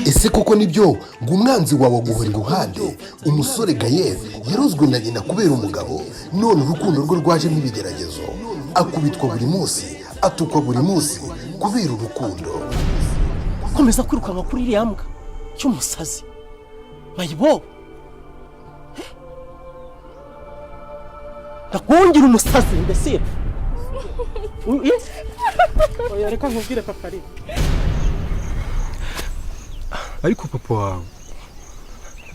Ese koko nibyo ngo umwanzi wawe aguhora iruhande? Umusore Gayeri yarozwe na nyina kubera umugabo, none urukundo rwe rwajemo ibigeragezo. Akubitwa buri munsi, atukwa buri munsi kubera urukundo. Komeza kwirukanka kuri iriya mbwa cy'umusazi mayibobo. Ndakungira umusazi mbese? Oya, reka nkubwire, papa, ariko Ariko papa wawe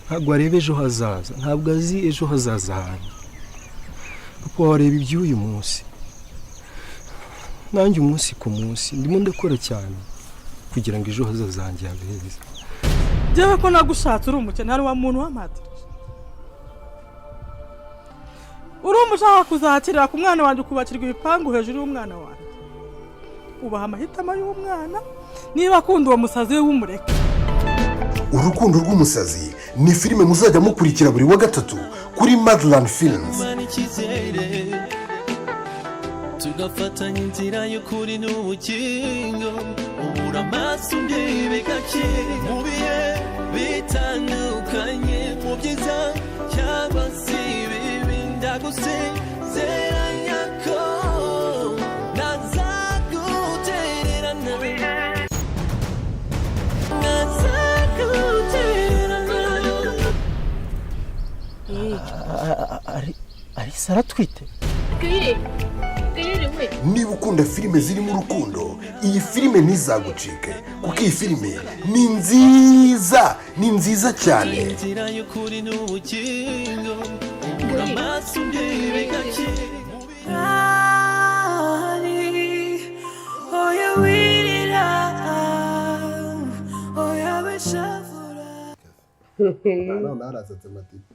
ntabwo areba ejo hazaza, ntabwo azi ejo hazaza hanjye. Papa wawe areba iby'uyu munsi. Nanjye umunsi ku munsi ndimo ndakora cyane kugira ngo ejo hazaza hanjye habe heza. Njyewe ko nagushatse uri umukene, hari wa muntu w'amadiri uri umushaka kuzakirira ku mwana wanjye, ukubakirwa ibipangu hejuru y'umwana wanjye. Ubaha amahitamo y'umwana, niba akunda uwo musazi we w'umureke. Urukundo rw'Umusazi ni filime muzajya mukurikira buri wa gatatu kuri Madland Films. Kumana icyizere, tugafatanya inzira y'ukuri n'ubugingo. Ubura amaso ndebe gake mu bihe bitandukanye, mu byiza cyangwa se ibibi, ndagusezeranya ko ntazagutererana, ntazagutererana. Arisa aratwite. Gayeri, Gayeri we! Niba ukunda filime zirimo urukundo, iyi filime ntizagucike, kuko iyi filime ni nziza, ni nziza cyane. Inzira y'ukuri n'ubugingo, ubura amaso ndebe gake. Oya wirira, oya wishavura. None harasetse Matiti.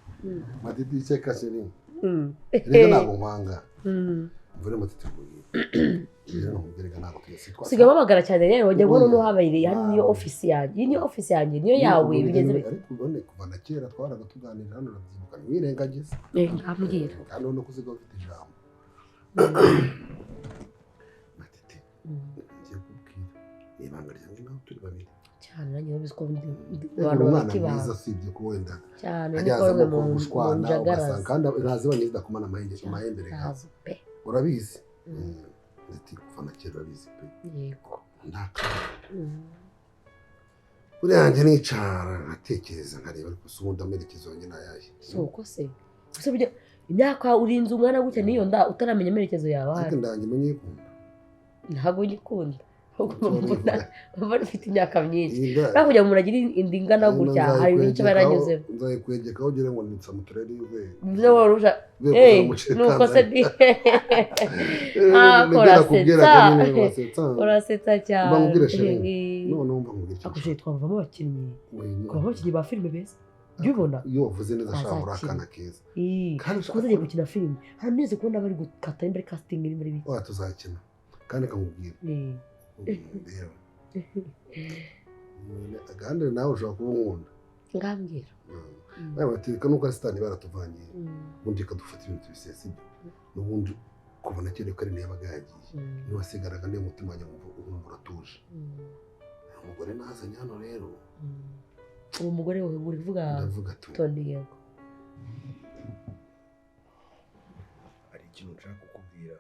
Matiti, iseka chérie. Rero ntabwo nkwanga. Mvure Matiti, nkubwire rero, nkubwire ga, ntabwo twese Usigaye umpamagara cyane rero, wajya ngo noneho habaye hano niyo ofisi yanjye, iyi niyo ofisi yanjye, niyo yawe, bigeze bite? Ariko ubundi kuva na kera twahoraga tuganira hano, urabyibuka, ntiwirengagize. Eh, ngambwira. Kandi ubona ko usigaye ufite ijambo. Matiti, ngiye kubwira, ni ibanga ryanjye nawe, turi babiri. Cyane, nanjye urabizi ko Yego, abantu umwana bafite mwiza, ibanga. Usibye ko wenda Cyane, ajya niko bamwe hazamo mu gushwana, njagarazi. Ugasanga kandi ntazibanye zidakomana amahembe amahembe reka. Ntazo pe. Urabizi. Ndetse kuva na kera urabizi pe. Yego. Ndakara buriya yanjye, nicara nkatekereza, nkareba, ariko si ubundi amerekezo yanjye ni ayahe? Si uko se gusa burya imyaka urinze umwana gutya n'iyo nda utaramenya amerekezo yawe Ariko ahari? indange menye yikunda. Ntabwo ugikunda, ahubwo mbona mbona ufite imyaka myinshi. Iyi nda- Kubera kugira ngo umuntu agire inda ingana gutya, hari ibintu aba yaranyuzemo. Nzayikwegekaho ugire ngo ni samutureri ivuye Bivuze ngo warusha uvuye eh kuza mu cye nuko se Tanzania. di ah. Nibyo Urasetsa. nakubwiraga nyine, urasetsa. Urasetsa cyane. Mba nkubwire chérie. Eh. None wumva nkubwire icyo Ako chérie, twavamo abakinnyi. Wenyine. Twavamo abakinnyi ba filime beza, jya ubibona. Iyo wavuze neza shaka uri Twazakina. akana keza. Eh, Kandi ushaka twazajya gukina filime hano, neze kubona bari gukata imbere, casting iri muri biki. Oya, tuzakina kandi kamubwira. Eh. Reba kandi nawe ushobora kuba unkunda. Ngambwira. Nawe batereka nuko ari sitani baratuvanye, ubundi ikadufata ibintu tubisesa. Ibyo n'ubundi kuva na kera ko ari yabaga yagiye, niwe wasigaraga, niyo mutima wanjye wumva uratuje. Umugore nazanye hano rero. Uwo mugore wawe uri kuvuga? Ndavuga tu. Toni, yego. Hari ikintu nshaka kukubwira,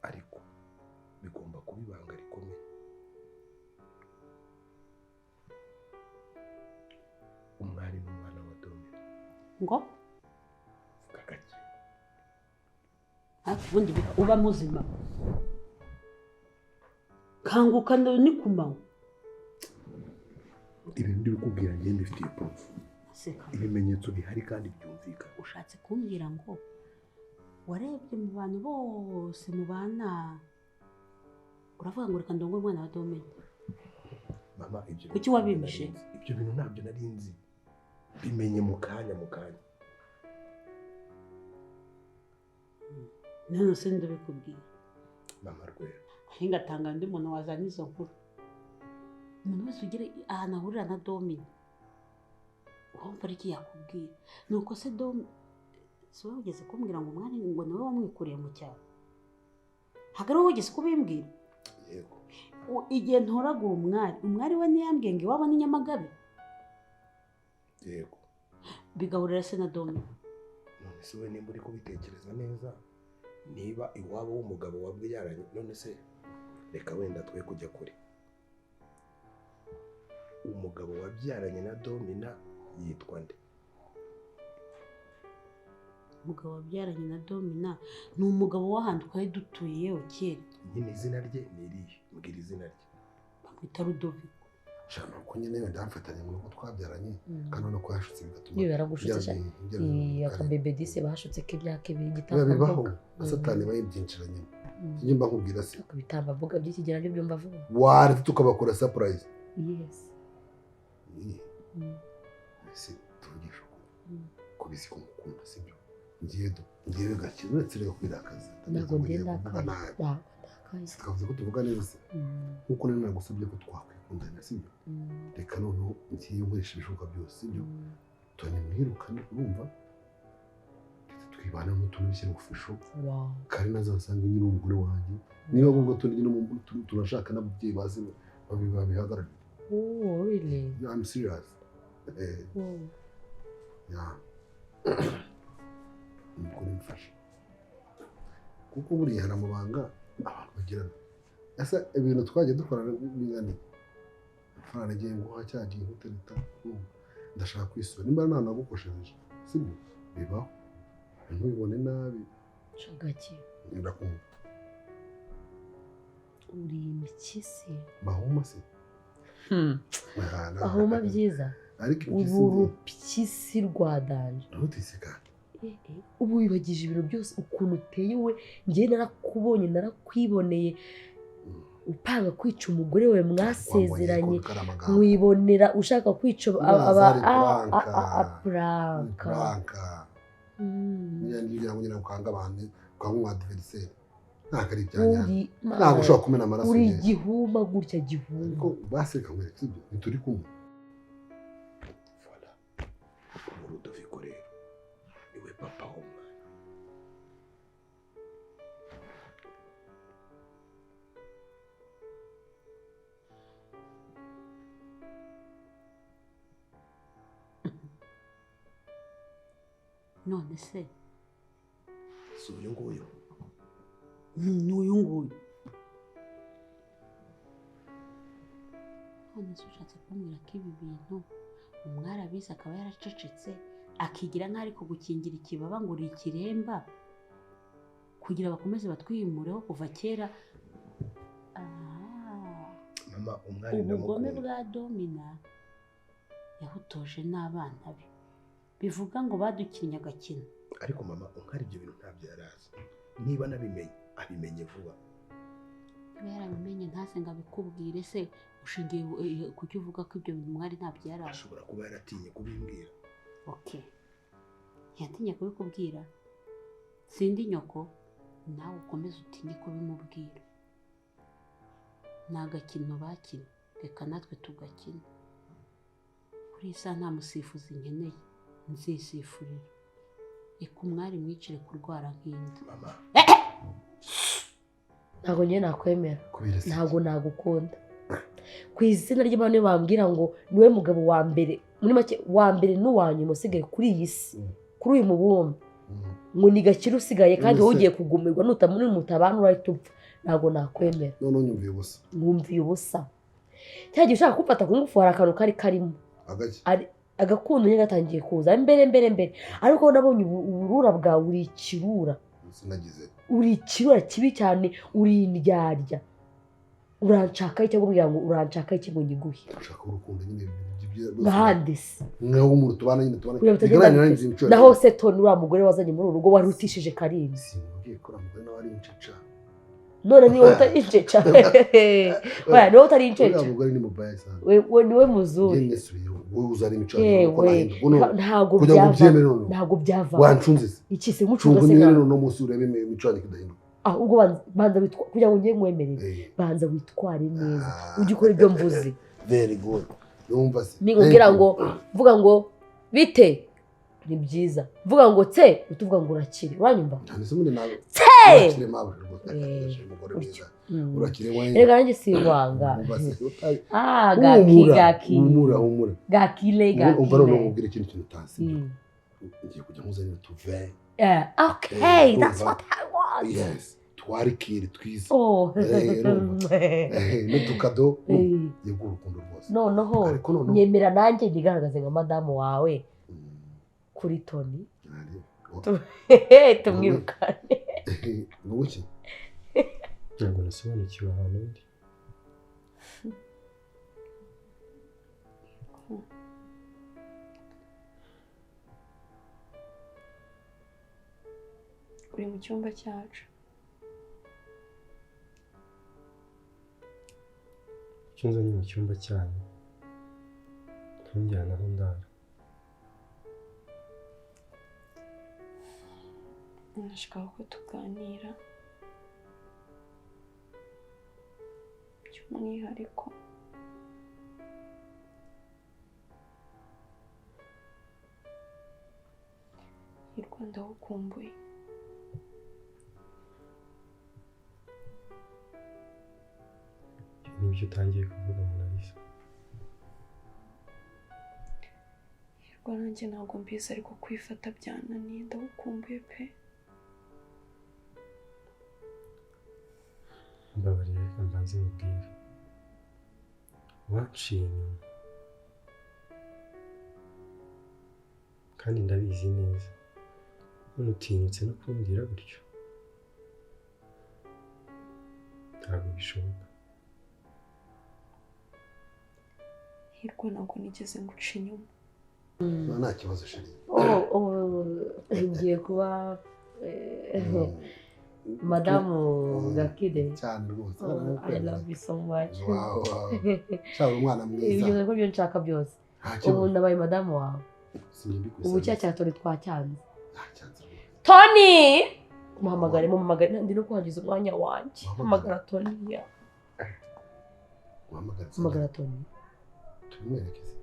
ariko bigomba kuba ibanga rikomeye. Umwari n'umwana wa Domina. Ngo? Vuga gake. Ariko ubundi uba muzima, kanguka, ni ku manywa. Ibintu ndi bikubwira ngiye mbifitiye proof. Seka. Ibimenyetso bihari kandi byumvikana. Ushatse kumbwira ngo warebye mu bantu bose mubana, uravuga ngo reka ndongore umwana wa Domina? Mama, ibyo Kuki bintu wabimishe? nari nzi. Ibyo bintu ntabyo nari nzi, bimenye mu kanya, mu kanya. None se ndabikubwira. Mama Rwera. Ngatanga undi muntu wazana izo nkuru. Umuntu wese ugira ahantu ahurira na Domina, urumva ariko yakubwira ni uko se Domi si wowe wigeze kumbwira ngo umwari ngo niwe wamwikuriye mu cyaro? Ntabwo ari wowe wigeze kubimbwira? Yego. Igihe ntoragura umwari, umwari we ntiyambwiye ngo iwabo ni Nyamagabe. Yego. Bigahurira se na Domina. None se we nimba uri kubitekereza neza, niba iwabo w'umugabo wabyaranye, none se reka wenda twe kujya kure. Umugabo wabyaranye na Domina yitwa nde? Umugabo wabyaranye na Domina ni umugabo w'ahantu twari dutuye yewe kera. Nyine izina rye ni irihe? Mbwira izina rye. Bamwita Rudoviko. Shana uko nyine wenda hamfatanye mu rugo twabyaranye kandi urabona ko yashutse bigatuma Niyo yaragushutse cyane. Akabebe dise bashutse k'imyaka ibiri biba bibaho na Satani bayibyinjiranyemo. Njye mba nkubwira se. Ibitambambuga by'ikigera nibyo byumva vuba. Waretse tukabakora surprise. Yes. Ese tuvugisha ukuri. Kubizi ko ngukunda sibyo? Ngiye gake uretse rero kwirakaza. Ntabwo ngenda ndakaye. Twavuze ko tuvuga neza. Nkuko nari nagusabye ko twakwikundana sibyo? Reka noneho ngiye nkoresha ibishoboka byose sibyo? Toni mwirukane urumva? Twibana n'utuntu bishyira gufisho. Kari nazasanga nyine umugore wanjye. Niba ngombwa turi nyine tunashaka n'ababyeyi bazi babihagararira. Oh, really? Yeah, I'm serious. Yeah. Umugore mfasha. Kuko buriya hari amabanga abantu bagirana. Ese ibintu twagiye dukorana bingana amafaranga agiye nguha cyagiye nkutereta ndashaka kwisura nimba nta nagukoshereje sibyo bibaho ntubibone nabi. Shagaki ndakumva. Uri impyisi mahuma se? Mahuma byiza. Ariko urupyisi rwa danje ntutise kandi ubu wibagije ibintu byose ukuntu uteye we. Njye narakubonye narakwiboneye upanga kwica umugore we mwasezeranye, mwibonera ushaka kwica aba pranka. Ngira ngo nyina ukanga abantu ukanga umu adversaire ntabwo ari ibyanjye, ntabwo ushobora kumena amaraso. Uri gihuma gutya gihuma. Ariko baseka nkwereka sibyo ntituri kumwe. Voilà. Rudoviko rero niwe papa w'umwana. None se si uyu nguyu? Ni uyu nguyu. None se ushatse kumbwira ko ibi bintu umwari abizi akaba yaracecetse akigira nk'aho ari kugukingira ikibaba ngo uri ikiremba kugira bakomeze batwimureho kuva kera? Mama, umwari ndamukunda. Ubugome bwa Domina yahutoje n'abana be, bivuga ngo badukinnye agakino. Ariko mama, umwari ibyo bintu ntabyo yarazi. Niba nabimenye abimenye vuba. Niba yarabimenye ntaze ngo abikubwire se ushingiye kuki uvuga ko ibyo bintu umwari ntabyo yarazi? Ashobora kuba yaratinye kubimbwira. Okay. Ntiyatinye kubikubwira. Sindi nyoko, nawe ukomeze utinye kubimubwira. Ni agakino bakina, reka natwe tugakina. Kuri iyi saha nta musifuzi nkeneye, nzisifurira. Reka umwari mwicire kurwara nk'inda. Mama. Ntabwo njye nakwemera, ntabwo nagukunda. Ku izina ry'Imana bambwira ngo niwe mugabo wa mbere, muri make wa mbere n'uwa nyuma usigaye kuri iyi si, kuri uyu mubumbe, ngo ni gakire usigaye kandi wowe ugiye kugumirwa nutamuri urahita upfa. Ntabwo nakwemera. None unyumviye ubusa. Nkumviye ubusa. Cya gihe ushaka kumfata ku ngufu hari akantu kari karimo. Agakundo nyine gatangiye kuza mbere mbere mbere, ariko nabonye uburura bwawe uri ikirura. Uri ikirura kibi cyane, uri indyarya. Uranshaka iki cyangwa ngo uranshaka iki ngo nyiguhe? Ushaka urukundo nyine nkahande se nkaho umuntu tubana nyine tubana. Naho se Toni uriya mugore wazanye muri uru rugo warutishije Karindwi. Simbwiye ko uriya mugore nawe ari inceca. None niwe utari inceca. Oya, niwe utari inceca. Uriya mugore ni mubaya cyane. We niwe muzuri. Njye nisubiyeho wowe uzana imico yanjye uko nahinduka. Ntabwo byava. Ntabwo byava. Wancunze se. Iki se nkucunga se. Nyine no munsi urebe imico yanjye idahinduka. Ahubwo banza witwa kugira ngo ngiye nkwemerere. Banza witware neza. Ujye ukora ibyo mvuze. Very good. Numva se. Nikubwira ngo mvuga ngo bite ni byiza. Mvuga ngo tse utuvuga ngo urakire. Uranyumva? Cyane se muri nawe. Tse! Urakire mabuja rwose, umugore mwiza. Urakire wenyine. Reka nanjye siwanga. Ah, gaki gaki. Humura humura. Gakile gakile. Umva none nkubwire ikintu kintu utazi. Ngiye kujya nkuzanira utuve. Okay, that's what I want. Yes. Twarikire twiza. Oh. N'utukado. Yego urukundo rwose. Noneho nyemera nanjye nyigaragaze nka madamu wawe kuri Tony. Tumwirukane. Ni Ntabwo nasobanukiwe ahantu ndi. Uri mu cyumba cyacu. Icyo nzanye mu cyumba cyanyu ntunjyana aho ndara. Nashakaga ko tuganira by'umwihariko. I Rwanda ukumbuye. Nibyo utangiye kuvuga Monalisa. Hirwa nanjye ntabwo mbizi ariko kwifata byananiye ndagukumbuye pe. Mbabarira reka mbanze nkubwire. Wanciye inyuma. Kandi ndabizi neza. None utinyutse no kumbwira gutyo. Ntabwo bishoboka. Hirwa ntabwo nigeze nguca inyuma. Nta kibazo shiri. Ngiye kuba madamu Gakide. Cyane rwose. I love you so much. Wow. Cyangwa umwana mwiza. Ibyo nibyo nshaka byose. Ubu ndabaye madamu wawe. Ubu cya cya Tony twacyanze. Tony! Muhamagare, muhamagare, ndi no kuhangiza umwanya wanjye. Hamagara Tony. Hamagara Tony. Tumwerekeze.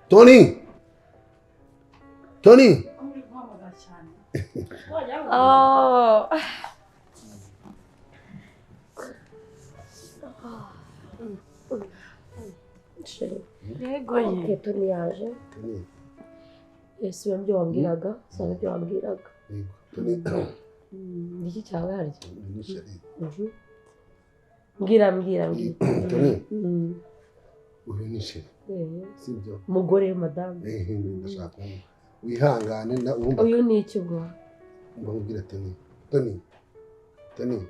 Tony! Tony! Oh. Yego ye. Okay, Tony yaje. Tony. Ese ibyo wambwiraga, sanga ibyo wambwiraga. Yego, Tony. Niki cyawe harya? Ni sheri. Mbwira mbwira mbwira. Tony. Uyu ni sheri. Sibyo. Mugore madamu. Ndashaka wihangane na urumva. Uyu ni iki ubwo? Mbamubwira Tony. Tony. Tony.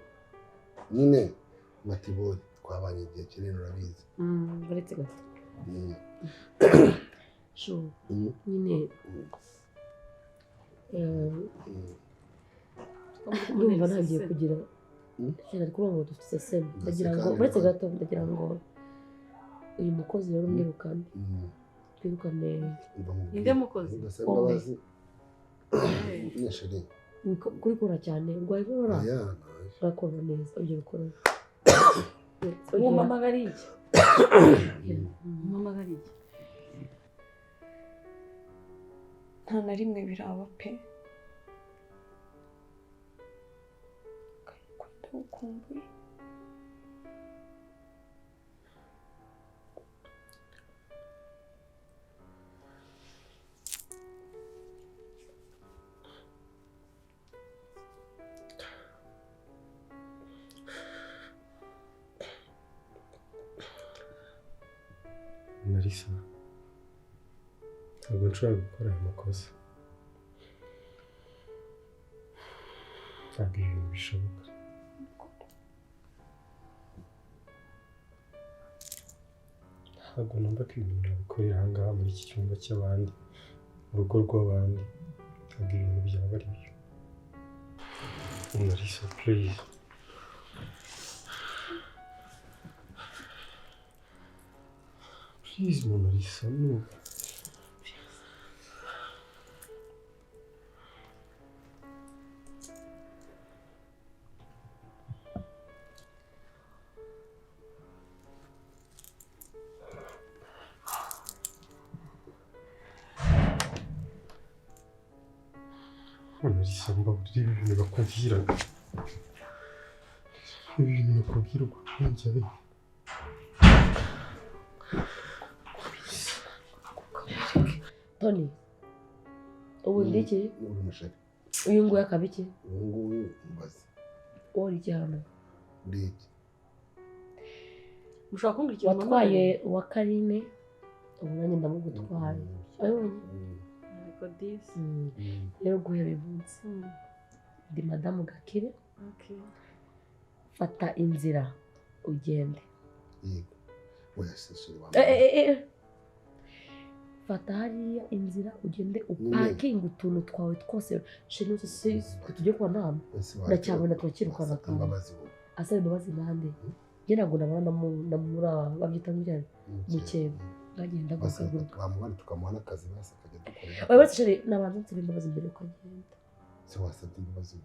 Nyine Matibori twabanye igihe kinini urabizi. Uretse gato. Shu. Nyine. Ndumva ntagiye kugira. Cyane kuba ngo dufite seseme. Ndagira ngo uretse gato ndagira ngo uyu mukozi rero umwirukane. Twirukane. Inde mukozi? Imbabazi. Ni Kurikora cyane urwaye inkorora. Urakora neza ibyo bikora. Umpamagara iki? Umpamagara iki? Nta na rimwe biraba pe. Kandi ndagukumbuye. Monalisa, ntabwo nshobora gukora ayo makosa. Ntabwo ibintu bishoboka. Ntabwo numva ko ibintu nabikorera aha ngaha muri iki cyumba cy'abandi, mu rugo rw'abandi. Ntabwo ibintu byaba ari byo. Monalisa, please. Please, Monalisa, no. None ishyamba ririho ibintu bakubwira. Ibintu bakubwira ukongera. Tony, ubu ndi iki? Uri umusheri. Uyu nguyu akaba iki? Uyu nguyu mbaze. Uri iki hano? Ndi iki? Ushobora kumbwira ikintu watwaye uwa Karine, ubu nanjye ndamugutwaye. Wabibonye? Ariko disi. Rero guhera uyu munsi ndi Madamu Gakire. Fata inzira ugende. Yego. Oya se wa. Fata hariya inzira ugende upakinge utuntu twawe twose. Shino se tujye kwa nama. Ndacyabona turakirukana kandi. Asaba imbabazi nande. Njye ntabwo nabona na muri babyita nk'ibyo mukeba. Ngagenda gukaguruka. Twamubona tukamuha n'akazi basi akajya dukorera. Oya basi chérie nabanza nsaba imbabazi mbere yuko agenda. Se wasabye imbabazi?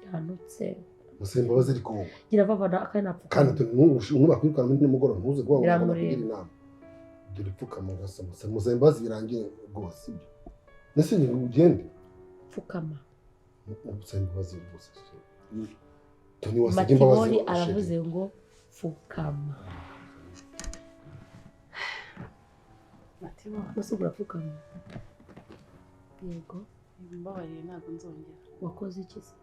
Yanutse. Musaba imbabazi ariko wowe. Gira vava akandi napfuka. Kandi nubakwirukana muri nimugoroba ntuze kuba ngo nakugira inama. Dore pfukama gasa musaba imbabazi birangiye rwose sibyo? Nese ugende. Pfukama. Musaba imbabazi rwose. Tony wasabye imbabazi. Matibori aravuze ngo pfukama. Matibori. Bose urapfukama. Yego. Mbabariye ntabwo nzongera. Wakoze iki se?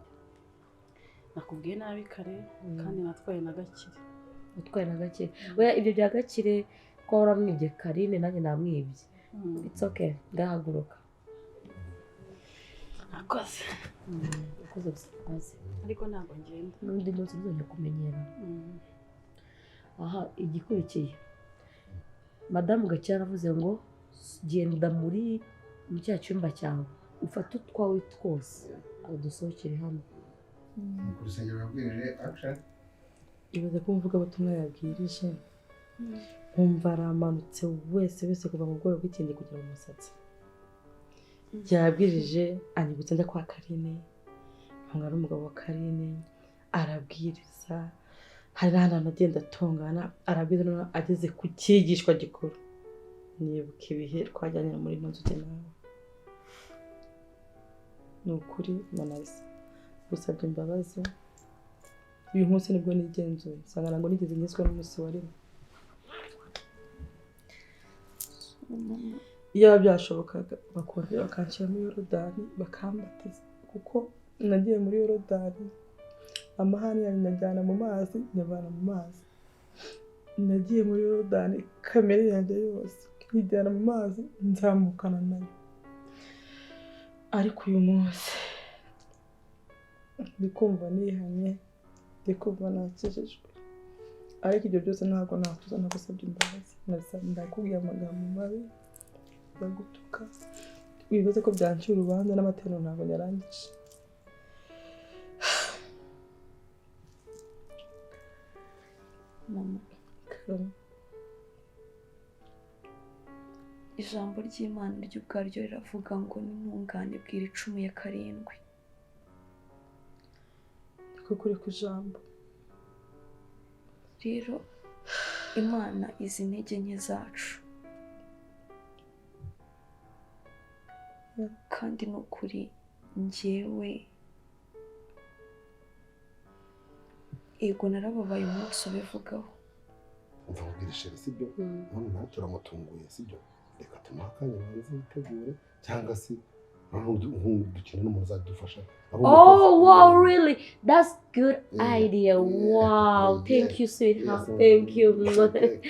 Nakubwiye nabi kare kandi natwaye na Gakire. Utwaye na Gakire. Oya ibyo bya Gakire ko waramwibye Karine nanjye namwibye. It's okay. Ndahaguruka. Nakoze. Nakoze gusa imbabazi. Ariko ntabwo ngenda. N'undi munsi ntuzongera kumenyera. Aha igikurikiye. Madamu Gakire aravuze ngo genda muri mu cya cyumba cyawe ufate utwawe twose adusohokere hano. Ku rusengero yabwirije action. Ibaze ko umuvugabutumwa yabwirije nkumva aramanutse wese wese kuva mu bworo bw'ikindi kugera mu musatsi. Yabwirije anyibutsa njya kwa Karine, nkanga n'umugabo wa Karine, arabwiriza hari n'ahantu agenda atongana, arabwiriza noneho ageze ku cyigishwa gikuru. Nibuka ibihe twajyanye muri ino nzu nawe. Ni ukuri Monalisa gusabye imbabazi. Uyu munsi nibwo nigenzuye nsanga ntabwo nigeze ngezwa n'umunsi wa rimwe. Iyo byashobokaga bakongera bakanshyira muri Yorodani bakambatiza, kuko nagiye muri Yorodani amahane yanjye nyajyana mu mazi nyavana mu mazi. Nagiye muri Yorodani kamere yanjye yose nyijyana mu mazi nzamukana nayo. Ariko uyu munsi ndi kumva nihanye, ndi kumva nakijijwe, ariko ibyo byose ntabwo natuza nagusabye imbabazi. Ndakubwiye amagambo mabi, ndagutuka, wibaze ko byanciye urubanza n'amateraniro ntabwo nyarangije. Mama, ijambo ry'Imana ryo ubwaryo riravuga ngo n'intungane bwira icumuye karindwi. Niko kuri ku ijambo. Rero Imana izi intege nke zacu. Kandi ni ukuri njyewe ego narababaye umunsi ubivugaho. Umva nkubwire chérie sibyo? None nawe turamutunguye sibyo? Reka tumuhe akanya banze yitegure cyangwa se dukine n'umuntu uzadufasha. Oh wow, really? That's good idea. Wow, thank you sweetheart. Thank you.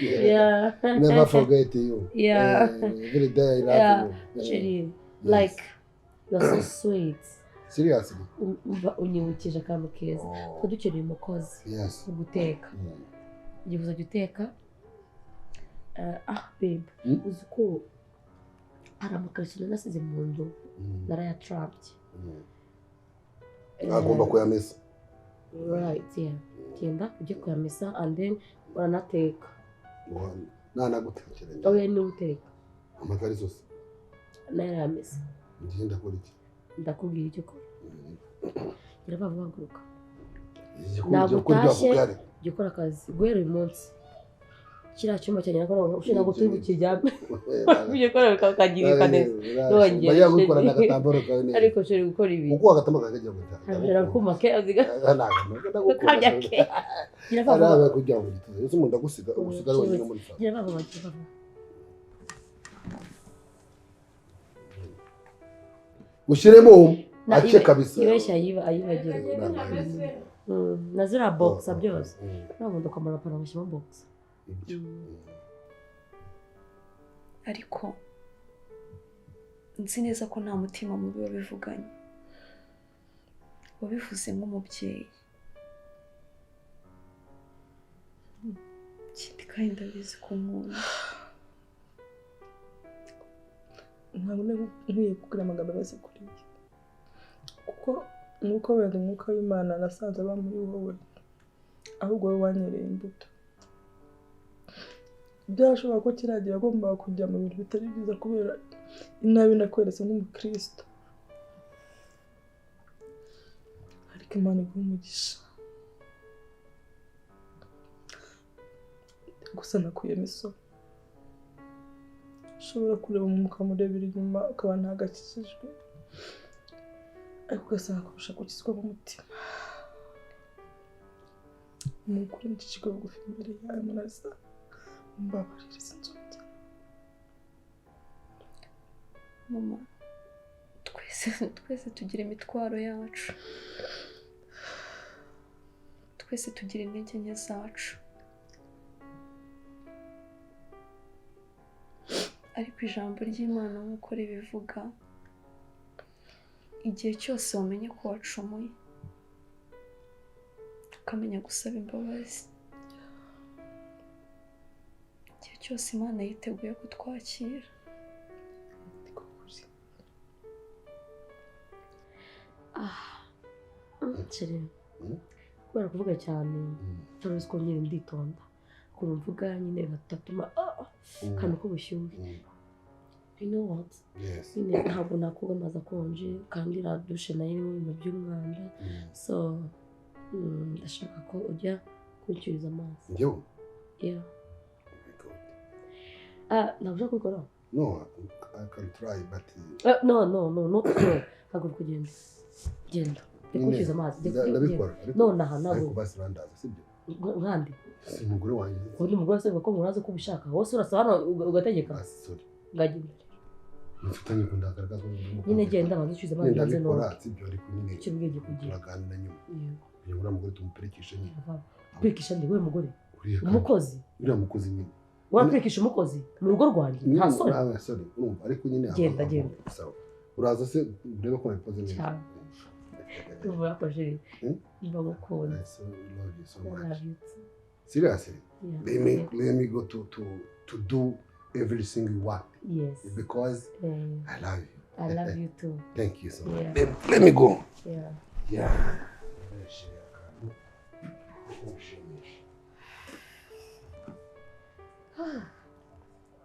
Yeah. Never forget you. Yeah. Every day I love you. Chérie, like you are so sweet. Seriously. Unyibukije akantu keza. Twe dukeneye umukozi. Yes. Guteka. Igihe uzajya uteka. Ah babe, uzi ko hari amakariso nasize mu nzu narayatrapye. Agomba kuyamesa. Right, yeah. Genda ujye kuyamesa and then uranateka. Nanagutekera. Oya niwe uteka. Amakariso se? Narayamesa. Ngiye ndakora iki? Ndakubwira icyo ukora. Gira vuba haguruka. Ntabwo utashye jya ukora akazi guhera uyu munsi. Kiriya cyumba cyanjye nako ushinzwe ntabwo turi bukiryame. Ugiye gukora bikakangirika neza. Nongera. Bajya gukorana agatambaro kawe neza. Ariko ushobora gukora ibi. Uko agatambaro kawe kagira ngo Nshobora kuma ke aziga. Ndagukunda. Ke. Gira vuba. Ari kujya mu gituza. Ese umuntu ndagusiga ugusiga ari wenyine muri salo. Gira vuba, gira vuba. Ushyiremo ake kabisa. Ibeshya ayibagira. Na ziriya boxer byose. Ntabwo ndakwambara ipantaro ngashyiramo boxer. Ariko nzi neza ko nta mutima mubi wabivuganye, wabivuze nk'umubyeyi. Ikindi kandi ndabizi ko nkunda. Ntabwo nkwiye kugura amagambo ameze kuriya, kuko nuko wenda umwuka w'Imana nasanze aba muri wowe, ahubwo wowe wanyereye imbuto. Byarashoboka ko kiriya gihe wagombaga kujya mu bintu bitari byiza kubera inabi nakweretse nk'umukristo, ariko Imana iguha umugisha. Gusa nakuyemo isomo. Ushobora kureba umuntu ukamurebera inyuma ukaba ntagakijijwe, ariko ugasanga kurusha gukizwa mu mutima. Ni ukuri ncishijwe bugufi imbere yawe muraza mbabarira sinzongera. Mama, twese tugira imitwaro yacu, twese tugira intege nke zacu, ariko ijambo ry'Imana nk'uko ribivuga, igihe cyose wamenye ko wacumuye ukamenya gusaba imbabazi, igihe cyose Imana yiteguye kutwakira. Kubera kuvuga cyane turazi ko nyine nditonda ukuntu mvuga nyine batatuma akantu k'ubushyuhe. You know what? Nyine ntabwo nakoga amazi akonje kandi iriya dushe nayo irimo ibintu by'umwanda, so ndashaka ko ujya kunshyuriza amazi. Njyewe? Yeah. Ntabwo ushaka kubikora? No, I can try but no no no not no. Haguruka ugende. Genda. Ndikunshyuriza amazi. Ndabikora. Nonaha ntabwo. Ariko basi urandaza sibyo? Nkande. Si umugore wanjye. Undi mugore se ko muraza ko ubishaka. Wose urasa hano ugategeka. Sorry. Ngagenda. Mfitanye kundagaragazwa nyine genda banza ucyuze amazi nze no. Ndabikora sibyo ariko nyine. Icyo ubwenge kugira. Turaganira nyuma. Yego. Uriya mugore tumuperekishe nyine. Perekisha ndi we mugore. Umukozi. Uriya mukozi nyine. Uraperekisha umukozi mu rugo rwanjye nta soni. Nta soni urumva ariko nyine. Genda genda. Sawa. Uraza se urebe ko nabikoze neza. Cyane. Urakoze. Ndagukunda. I so love you so much. Seriously. Yeah. Let me go to do everything you want. Yes. Because I love you. I love you too. Thank you so much. Yeah. Let me go. Yeah. Yeah.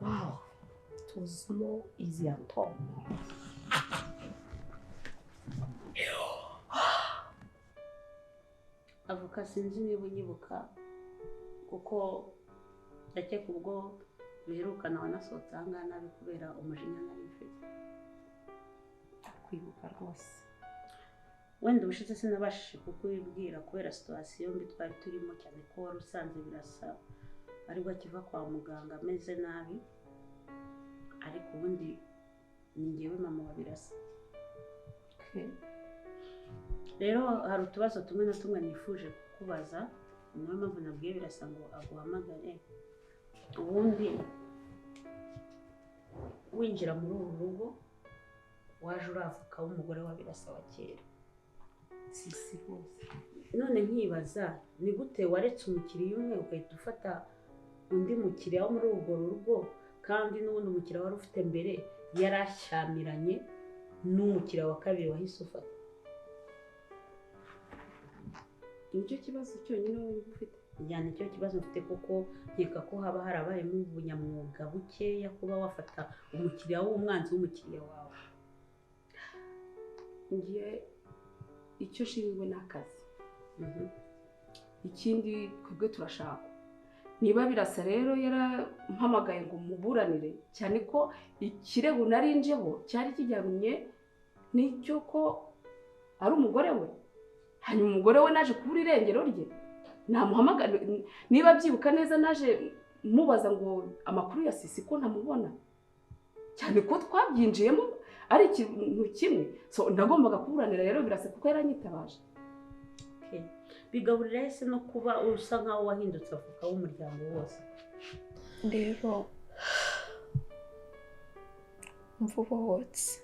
Wow. It was not easy at all. Avuka sinzi niba unyibuka kuko ndakeka ubwo biherukana wanasohotse aha ngaha nabi kubera umujinya nari mfite. Kwibuka rwose wenda ubushize sinabashije kukubibwira kubera situwasiyo mbi twari turimo, cyane ko wari usanze Birasa aribwo akiva kwa muganga ameze nabi, ariko ubundi ni njyewe mama wa Birasa. Rero hari utubazo tumwe na tumwe nifuje kukubaza, niyo mpamvu nabwiye Birasa ngo aguhamagare. Ubundi winjira muri uru rugo waje uravuka w'umugore wa Birasa wa kera. Si rwose. None nkibaza ni gute waretse umukiriya umwe ugahita ufata undi mukiriya wo muri urwo rugo, kandi n'ubundi umukiriya wari ufite mbere yarashyamiranye n'umukiriya wa kabiri wahise ufata. Nicyo kibazo cyonyine wowe ufite? Ya, nicyo kibazo mfite kuko nkeka ko haba harabayemo ubunyamwuga bukeya kuba wafata umukiriya w'umwanzi w'umukiriya wawe. Ngiye icyo nshinzwe ni akazi. Ikindi twebwe turashaka Niba Birasa rero yarampamagaye ngo muburanire, cyane ko ikirego narinjeho cyari kijyanye n'icyo ko ari umugore we, hanyuma umugore we naje kubura irengero rye, namuhamagara niba byibuka neza naje mubaza ngo amakuru ya Sisi ko ntamubona, cyane ko twabyinjiyemo ari ikintu kimwe. So ndagombaga kuburanira rero Birasa kuko yaranyitabaje. Bigaburira ese no kuba usa nkaho wahindutse avoka w'umuryango wose. Rero mvubohotse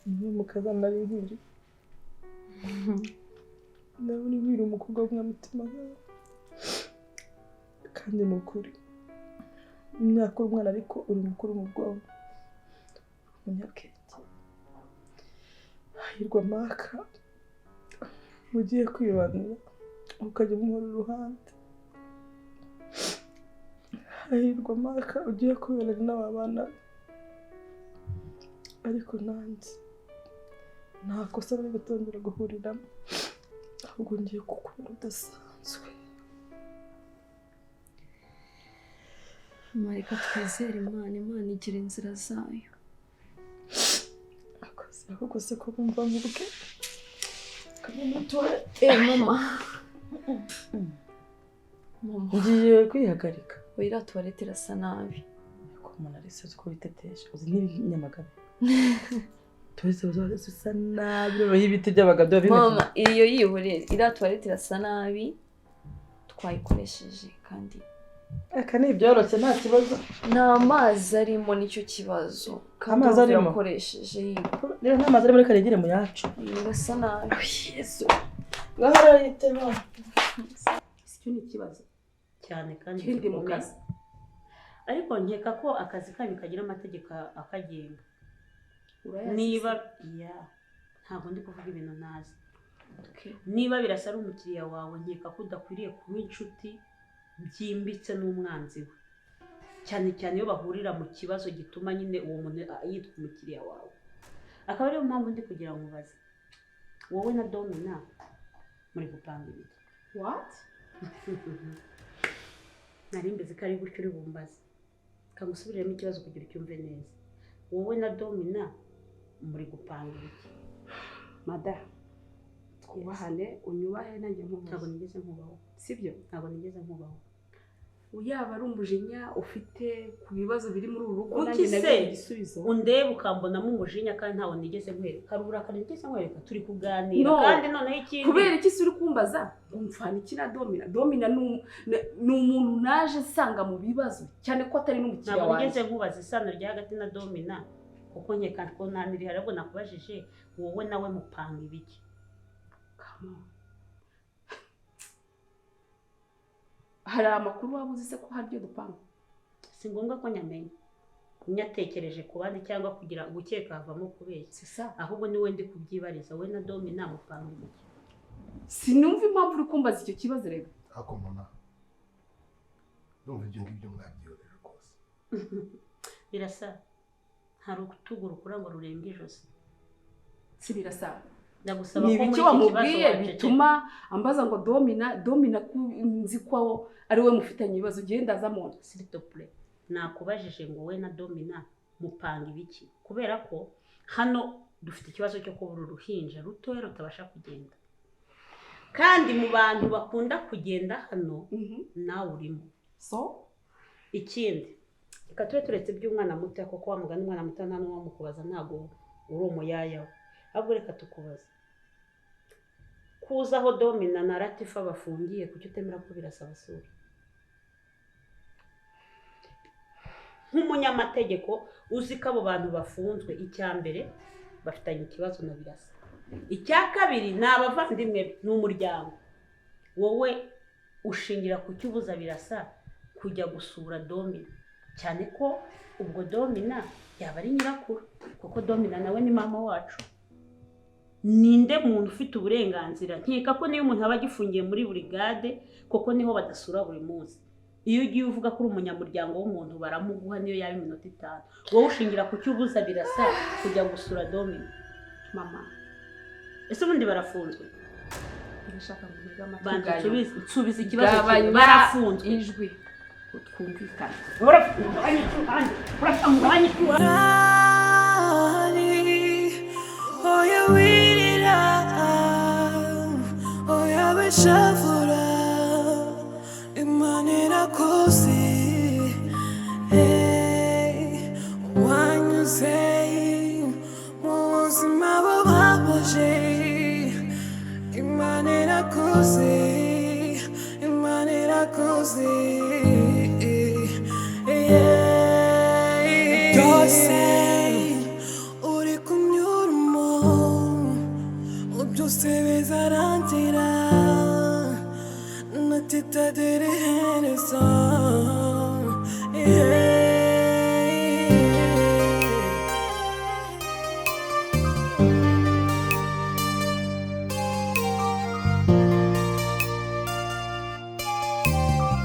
niwe mukazana nari nkiri, ndabona nkiri umukobwa w'umwamutima nkawe, kandi ni ukuri imyaka uri umwana ariko uri mukuru mu bwonko, umunyabwenge. Hahirwa Maka ugiye kwibanira ukajya umuhora iruhande. Hahirwa Maka ugiye kwibanira n'aba bana be, ariko nanjye nta kosa nari gutongera guhuriramo, ahubwo ngiye kukubera udasanzwe. Reka twizere Imana, Imana igira inzira zayo. Ahubwo se ko bumva mvuge mama, ngiye kwihagarika. Oya, tuwarete irasa nabi. Ariko umuntu arese uko biteteje, uzi n'inyamagabe tuwarete zisa nabi, noneho ibiti by'abagabo biba bimeze. Mama, iyo yihorere, iriya tuwarete irasa nabi, twayikoresheje kandi aka ni ibyoroshye nta kibazo. Nta mazi arimo nicyo kibazo. Amazi arimo akoresheje rero nta mazi arimo, reka negere mu yacu. Irasa nabi. Yesu gahora yitema. Icyo ni ikibazo cyane kandi kindi mu kazi. Ariko nkeka ko akazi kanyu kagira amategeko akagenga. Niba ya ntabwo ndi kuvuga ibintu ntazi. Niba Birasa ari umukiriya wawe, nkeka ko udakwiriye kuba inshuti byimbitse n'umwanzi we, cyane cyane iyo bahurira mu kibazo gituma nyine uwo muntu yitwa umukiriya wawe. Akaba ariyo mpamvu ndi kugira ngo ubaze, wowe na Domina muri gupanga ibiki? What? Nari mbizi ko ari gutyo uri bumbaze. Kagusubiriremo ikibazo kugira ucyumve neza. Wowe na Domina muri gupanga ibiki? Madamu, twubahane, unyubahe nanjye nkubahe. Ntabwo nigeze nkubaho. Sibyo? Ntabwo nigeze nkubaho. Yaba ari umujinya ufite ku bibazo biri muri uru rugo, nanjye nabiye igisubizo. Undeba ukambonamo umujinya kandi ntawo nigeze nkwereka. Hari uburakari nigeze nkwereka, turi kuganira. Kandi noneho ikindi, kubera iki se uri kumbaza umfana iki na Domina? Domina ni umuntu naje nsanga mu bibazo, cyane ko atari n'umukiriya wanjye. Ntabwo nigeze nkubaza isano rya hagati na Domina, kuko nkeka ko nta n'irihari, ahubwo nakubajije wowe nawe mupanga ibiki? Hari amakuru waba uzi se ko hari ibyo dupanga? Si ngombwa ko nyamenya, nyatekereje ku bandi cyangwa kugira gukeka havamo kubeshya, ahubwo niwe ndi kubyibariza. Wowe na Domina mupanga ibiki? Sinumva impamvu uri kumbaza icyo kibazo rero. Ariko mama, ndumva ibyo ngibyo mwabyihorera rwose. Birasa hari urutugu rukura ngo rurenge ijosi. Si Birasa, ndagusaba ni ko muri ibiki iki kibazo wamubwiye waceceka. bituma ambaza ngo Domina, Domina nzi ko ari we mufitanye ibibazo, ugenda azamona. S'il te plaît, nakubajije ngo wowe na Domina mupanga ibiki? Kubera ko hano dufite ikibazo cyo kubura uruhinja rutoya rutabasha kugenda, kandi mu bantu bakunda kugenda hano nawe urimo. So ikindi, reka tube turetse iby'umwana muto, kuko wa mugani umwana muto nta n'uwamukubaza, ntabwo uri umuyaya we. Ahubwo reka tukubaze, kuza aho Domina na Latifa bafungiye, kuki utemera ko Birasa basura? Nk'umunyamategeko uzi ko abo bantu bafunzwe, icya mbere bafitanye ikibazo na Birasa, icya kabiri ni abavandimwe be, ni umuryango. Wowe ushingira ku cyo ubuza Birasa kujya gusura Domina, cyane ko ubwo Domina yaba ari nyirakuru, kuko Domina nawe ni mama wacu. Ninde muntu ufite uburenganzira? Nkeka ko niyo umuntu aba agifungiye muri burigade, kuko niho badasura buri munsi. Iyo ugiye uvuga ko uri umunyamuryango w'umuntu baramuguha niyo yaba iminota 5. Wowe ushingira ku cyo ubuza Birasa kujya gusura Domina? Mama, Ese ubundi barafunzwe? Ndashaka ngo ntege amatwi. Banza Gayo. nsubize ikibazo kimwe. Gabanya Barafunzwe? ijwi ngo twumvikane. Oya wirira, oya wishavura, Imana irakuzi. Hey, wanyuze mu buzima bubabaje, Imana irakuzi, Imana irakuzi.